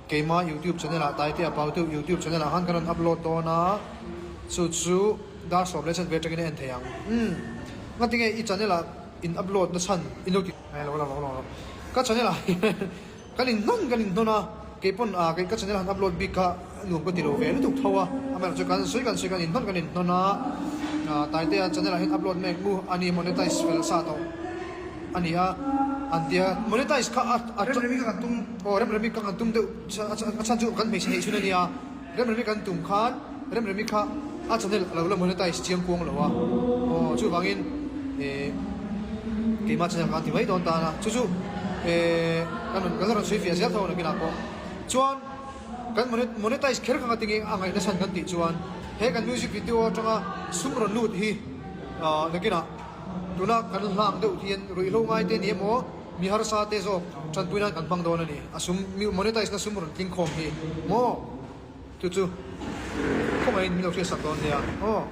Keima youtube channel ah Taitea Pautu youtube channel ah khan kan rawn upload dawn a, chu chu dar 10:15 atangin a en thei ang. Umm ngatinge i channel ah in upload na chhan in lo ti ngai lo lo lo lo ka channel ah hian kan in hnawn kan in hnawn a, keipawn ah kei ka channel han upload bik kha nuam ka ti lo ve lutuk tho a, amaherawhchu kan sawi kan sawi kan in hnawn kan in hnawn a, Taitea channel ah hian upload mek mu a ni monetize fel sa tawh. A ni a, an tia monetize kha a a Remremi kha kan tum. Aw Remremi kha kan tum deuh a chhan chu kan hmeichhe neih chhun a nia, Remremi kan tum khan Remremi kha a channel a lo la monetize chiang kuang lo a, aw chuvangin eh keimah channel kha an ti mai dawn tan a, chu chu eh kan rawn kan la rawn sawi fiah zel tho a nakinah pawh chuan kan monetize kher kha ngatinge a ngaihna chhan kan tih chuan he kan music video atanga sum rawn lut hi ah nakinah. Tuna kan hlang deuh hian ruihhlo ngai te ni emaw mi harsa te zawk tanpui nan kan hmang dawn a ni. A sum monetize na sum rawn tling khawm hi maw chu chu khawngaihin min lo hriatsak dawn nia aw.